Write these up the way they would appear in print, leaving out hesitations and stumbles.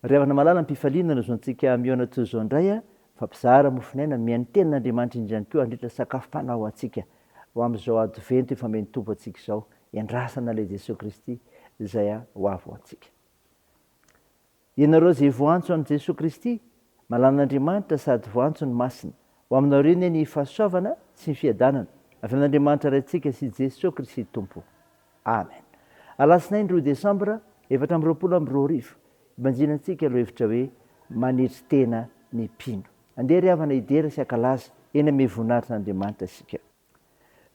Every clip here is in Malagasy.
Ry havana malala, am-pifaliana no zontsika mihaona toy izao indray a, mifampizara mofon'aina, mihaino ny tenin'Andriamanitra indrindra ihany koa handritra sakafom-panahy ho antsika ho amin'izao advento efa omen'ny Tompo antsika izao, iandrasana ilay Jesoa Kristy izay ho avy ho antsika. Ianareo izay voantso an'i Jesoa Kristy, malan'Andriamanitra sady voantso ny masina, ho aminareo anie ny fahasoavana sy ny fiadanana avy amin'Andriamanitra Raintsika sy Jesoa Kristy Tompo. Amen. Alatsinainy roa desambra 2024, ibanjinantsika lohevitra hoe Manetry tena ny mpino. Andeha ry havana hidera sy hankalaza eny amin'ny voninahitr'Andriamanitra isika.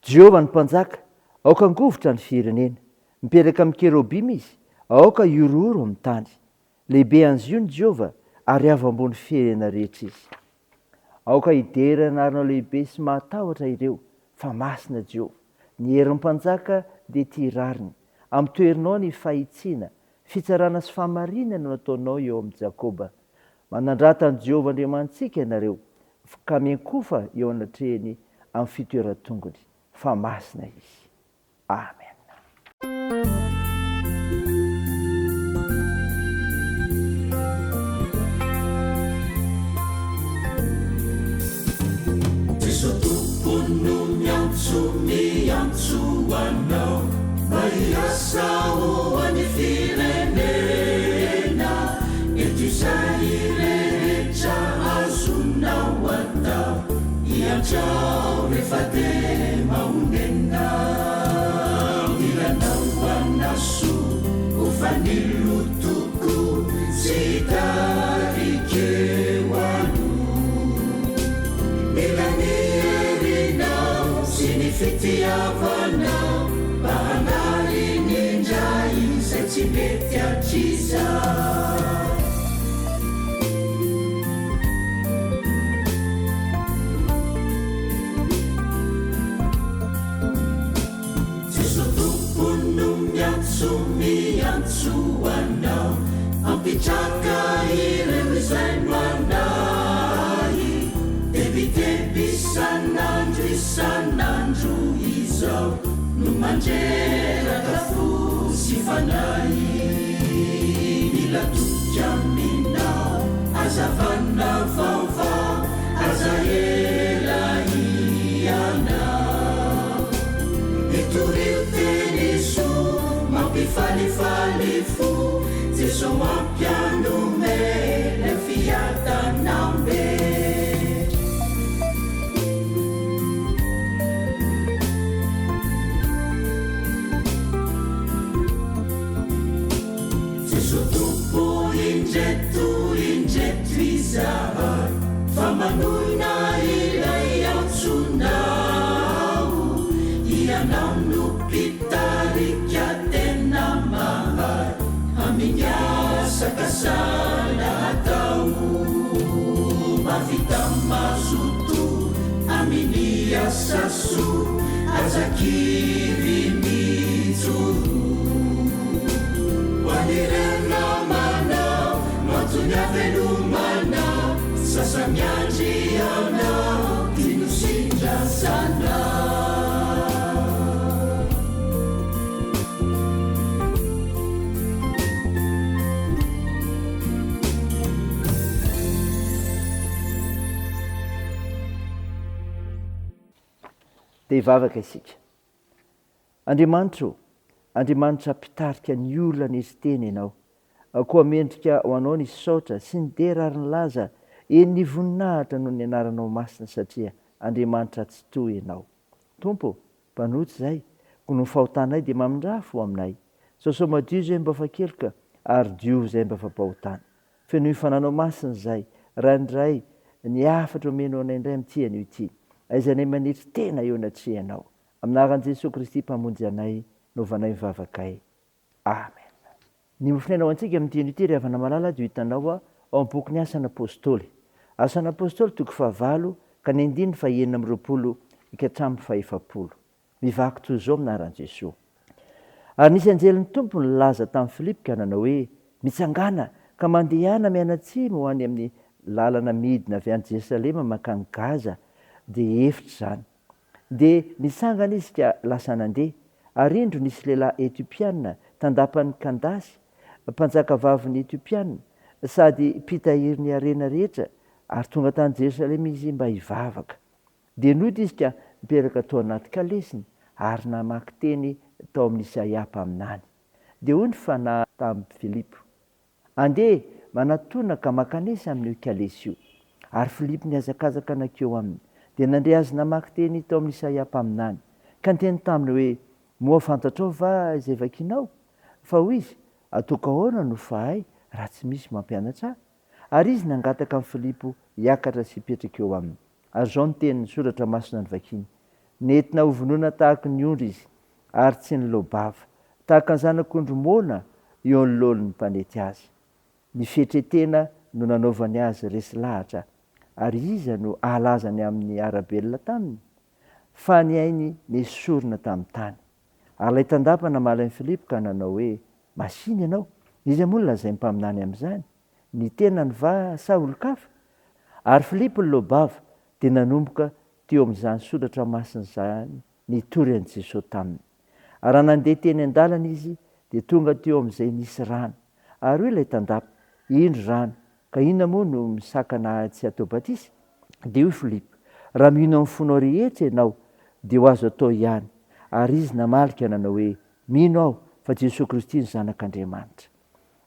Jehovah no Mpanjaka, aoka hangovitra ny firenena. Mipetraka amin'ny kerobima izy, aoka hihorohoro amin'ny tany. Lehibe any Ziona Jehovah, ary avo ambony firenena rehetra izy. Aoka hidera ny anaranao lehibe sy mahatahotra ireo, fa masina Jehovah. Ny herin'ny mpanjaka dia tia rariny. Ampitoerinao ny fahitsiana, fitsarana sy fahamarinana no ataonao eo amin'i Jakoba. Manandrata an'i Jehovah Andriamanitsika ianareo, ka miankofa eo anatrehany amin'ny fitoeran-tongony, fa masina Izy. Amen. Jeso Tompo no miantso, miantso anao mba hiasa ho an'ny firenena. Eto izay rehetra azonao atao, hiantrao rehefa te mahonena. Mila anao hanasoa ho fanilo tokoa, tsy hitarika eo aloha. Mila ny herinao sy ny fitiavanao mba hanariny indray izay tsy mety hatrizay. Jeso Tompo no miantso, miantso anao Hampitraka ireo izay manahy Tebiteby isan'andro isan'andro izao No mandreraka fo sy fanahy Mila toky aminao Hazavana vaovao Aza ela hianao Mitorio teny soa Mampifalifaly fo Jeso mampianome Leo fiadanam-be. Jeso Tompo indreto indreto izahay fa manoina ilay antsonao Ianao no mpitarika tena mahay Amin'ny asa kasana atao Mahavita mazoto amin'ny asa soa Aza kivy mijoro Ho an'ireo namanao no antony havelomanao Sasa-miandry anao Tiano sy Dia hivavaka isika. Andriamanitra ô, Andriamanitra mpitarika ny olona netry tena Ianao. Koa mendrika ho Anao ny saotra sy ny dera ary ny laza, eny ny voninahitra noho ny Anaranao masina satria Andriamanitra Tsitoha Ianao. Tompo ô, mpanota izahay, koa noho ny fahotanay dia mamindrà fo aminay. Sasao madio izay mba afa-keloka, ary diovy izay mba afa-pahotana. Fenoy fananao masina izahay, raha indray ny hafatra omenao anay indray amin'ity anio ity. Aizanay manetry tena eo anatrehanao. Amin'ny anaran'i Jesoa Kristy Mpamonjy anay no ovanay ny vavakay. Amen. Ny mofon'aina ho antsika amin'ity anio ity ry havana malala dia ho hitanao ao amin'ny bokin'ny Asan'ny Apostoly. Asan'ny Apostoly toko fahavalo ka ny andininy fahenina amby 20 ka hatramin'ny fahefapolo. Mivaky toy izao amin'ny anaran'i Jesoa. Ary nisy anjelin'ny Tompo nilaza tamin'i Filipo ka nanao hoe, Mitsangàna, ka mandehana mianatsimo ho any amin'ny lalana midina avy any Jerosalema mankany Gaza, dia efitra izany. Dia nitsangana izy ka lasa nandeha, ary indro nisy lehilahy Etiopiana tandapan'i Kandasy, mpanjakavavin'ny Etiopiana, sady mpitahiry ny harena rehetra, ary tonga tany Jerosalema izy mba hivavaka. Dia nody izy ka niperaka tao anaty kalesiny ary namaky teny tao amin'i Isaia mpaminany. Dia hoy ny Fanahy tamin'i Filipo, Andeha, manatòna ka mankanesa amin'io kalesy io. Ary Filipo nihazakazaka nankeo aminy, dia nandre azy namaky teny tao amin'i Isaia mpaminany, ka niteny taminy hoe, Moa fantatrao va izay vakinao? Fa hoy izy, Ataoko ahoana no fahay raha tsy misy mampianatra ahy? Ary izy nangataka an'i Filipo hiakatra sy hipetraka eo aminy. Ary izao no tenin'ny Soratra Masina novakiny, Nentina hovonoina tahaka ny ondry izy, ary tsy niloa-bava, tahaka ny zanak'ondry moana eo anoloan'ny mpanety azy. Ny fietren-tena no nanaovany azy resy lahatra, ary iza no hahalaza ny amin'ny ara-belona taminy? Fa ny ainy nesorina tamin'ny tany. Ary ilay tandapa namaly an'i Filipo ka nanao hoe, Masìna ianao, iza moa no lazain'ny mpaminany amin'izany? Ny tenany va sa olon-kafa? Ary Filipo niloa-bava, dia nanomboka teo amin'izany soratra masina izany nitory an'i Jesoa taminy. Ary raha nandeha teny an-dalana izy, dia tonga teo amin'izay nisy rano. Ary hoy ilay tandapa, Indro rano, ka inona moa no misakana ahy tsy hatao batisa? Dia hoy Filipo, Raha mino amin'ny fonao rehetra ianao, dia ho azo atao ihany. Ary izy namaly ka nanao hoe, Mino aho fa Jesoa Kristy no Zanak'Andriamanitra.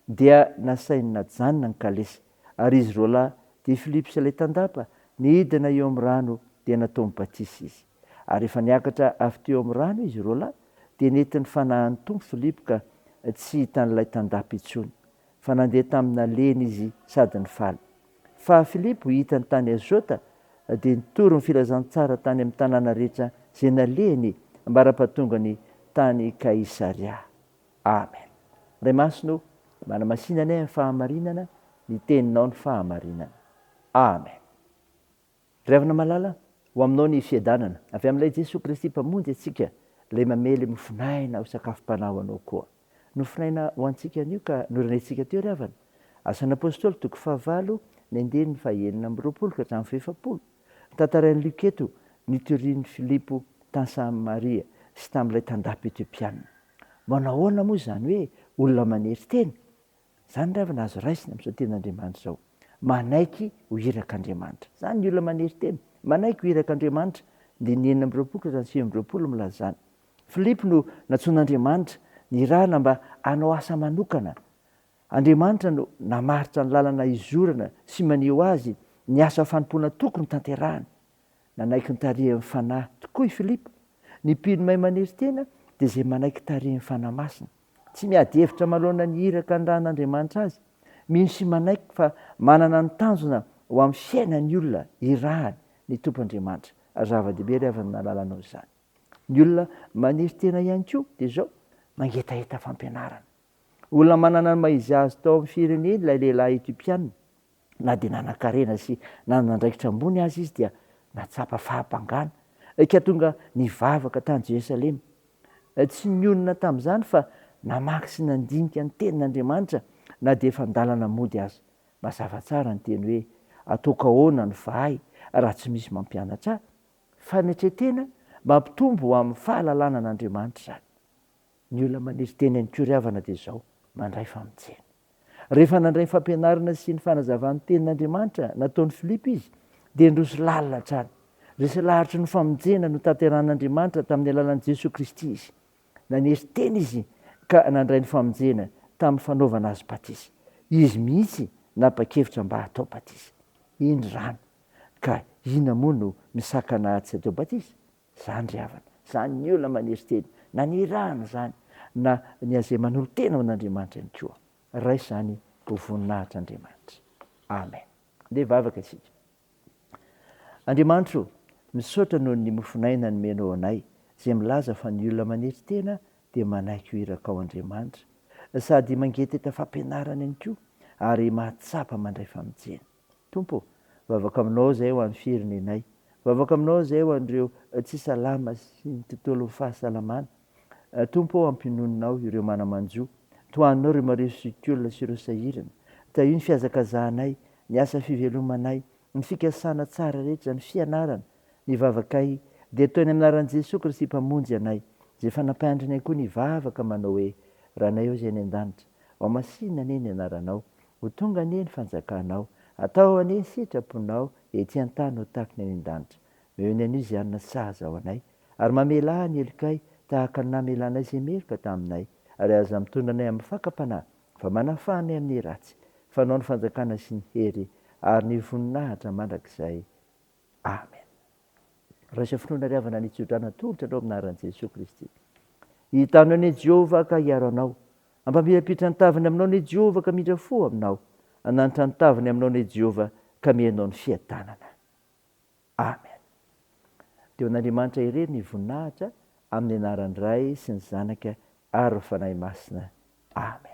Dia nasainy najanona ny kalesa, ary izy roalahy, dia i Filipo sy ilay tandapa, nidina eo amin'ny rano, dia nataony batisa izy. Ary rehefa niakatra avy teo amin'ny rano izy roalahy, dia nentin'ny Fanahin'ny Tompo Filipo ka tsy hitan'ilay tandapa intsony, fa nandeha tamin'ny nalehiny izy sady nifaly. Fa Filipo hitany tany Azota, dia nitory ny filazantsara tany amin'ny tanàna rehetra izay nalehiny ambara-pahatongany tany Kaisaria. Amen. Ray Masina o, manamasina anay amin'ny fahamarinana, ny Teninao ny fahamarinana. Amen. Ry havana malala, ho aminao ny fiadanana, avy amin'ilay Jesoa Kristy Mpamonjy antsika, ilay mamely mofon'aina ho sakafom-panahy ho anao koa. Nofonaina ho antsika anio ka norenesintsika teo ry havana. Asan'ny Apostoly toko fahavalo, ny andininy faha-26 ka hatramin'ny fahefapolo. Tantarain'i Lioka eto nitorian'i Filipo tany Samaria sy tamin'ilay tandapa Etiopiana. Manao ahoana moa izany hoe olona manery tena? Izany ry havana azo raisina amin'izao tenin'Andriamanitra izao. Manaiky ho irak'Andriamanitra. Izany ny olona manery tena. Manaiky ho irak'Andriamanitra. Andininy 26 ka hatramin'ny 29 milaza izany. Filipo no nantsoin'Andriamanitra, nirahana mba hanao asa manokana. Andriamanitra no namaritra ny lalana hizorana sy maneho azy ny asa fanompoana tokony hotanterahana. Nanaiky ny tarihan'ny Fanahy tokoa i Filipo. Ny mpino mahay manery tena dia izay manaiky tarihin'ny Fanahy Masina. Tsy miady hevitra manoloana ny iraka nirahan'Andriamanitra azy. Mino sy manaiky fa manana ny tanjona ho amin'ny fiainan'ny olona irahany ny Tompo Andriamanitra. Zava-dehibe ry havana ny nahalalanao izany. Ny olona manery tena ihany koa dia izao, mangetaheta fampianarana. Olona manana ny maha izy azy tao amin'ny fireneny ilay lehilahy Etiopiana. Na dia nanan-karena sy nanana andraikitra ambony aza izy dia nahatsapa fahabangana ka tonga nivavaka tany Jerosalema. Tsy nionona tamin'izany fa namaky sy nandinika ny Tenin'Andriamanitra na dia efa an-dalana mody aza. Mazava tsara ny teny hoe, Ataoko ahoana no fahay raha tsy misy mampianatra ahy? Fanetren-tena mampitombo ho amin'ny fahalalana an'Andriamanitra izany. Ny olona manery tena ihany koa ry havana dia izao, mandray famonjena. Rehefa nandray ny fampianarana sy ny fanazavan'ny tenin'Andriamanitra nataon'i Filipo izy, dia niroso lalina hatrany. Resy lahatry ny famonjena notanterahin'Andriamanitra tamin'ny alalan'i Jesoa Kristy izy. Nanery tena izy ka nandray ny famonjena tamin'ny fanaovana azy batisa. Izy mihitsy napa-kevitra mba hatao batisa. Iny rano. Ka inona moa no misakana ahy tsy hatao batisa? Izany ry havana, izany ny olona manery tena, na ny irahana izany, na ny azay manolo-tena ho an'Andriamanitra ihany koa. Raiso izany ho voninahitr'Andriamanitra. Amen. Andeha hivavaka isika. Andriamanitra o, misaotra noho ny mofon'aina nomenao anay, izay milaza fa ny olona manery tena dia manaiky ho irakao Andriamanitra, sady mangetaheta fampianarana ihany koa, ary mahatsapa mandray famonjena. Tompo ô, vavaka aminao izay ho an'ny firenenay. Vavaka aminao izay ho an'ireo tsy salama sy ny tontolon'ny fahasalamana. Tompo ô, ampinoninao ireo mana-manjo. Tohaninao ireo marefo zokiolona sy ireo sahirana. Tahio ny fihazakazahanay, ny asa fivelomanay, ny fikasana tsara rehetra, ny fianarana. Ny vavakay dia ataony amin'ny anaran'i Jesoa Kristy Mpamonjy anay, izay efa nampianatrinay koa ny hivavaka manao hoe, Ranay ô izay any an-danitra, hohamasinina anie ny anaranao. Ho tonga anie ny fanjakanao. Atao anie ny sitraponao ety an-tany ho tahaka ny any an-danitra. Omeo ny anio izay hanina sahaza ho anay, ary mamelà ny helokay tahaka ny namelanay izay meloka taminay, ary aza mitondra anay amin'ny fakam-panahy, fa manafaha anay amin'ny ratsy, fa Anao ny fanjakana sy ny hery ary ny voninahitra mandrakizay. Amen. Raisa finoana ry havana ny tsodrano atolotra anao amin'ny anaran'i Jesoa Kristy. Hitanao anie Jehovah ka hiaro anao. Hampamirapiratra ny tavany aminao anie Jehovah ka hamindra fo aminao. Hananitra ny tavany aminao anie Jehovah ka hamehy anao ny fiadanana. Amen. Dia ho an'Andriamanitra irery ny voninahitra amin'ny anaran'ny Ray sy ny Zanaka ary ny Fanahy Masina. Amen.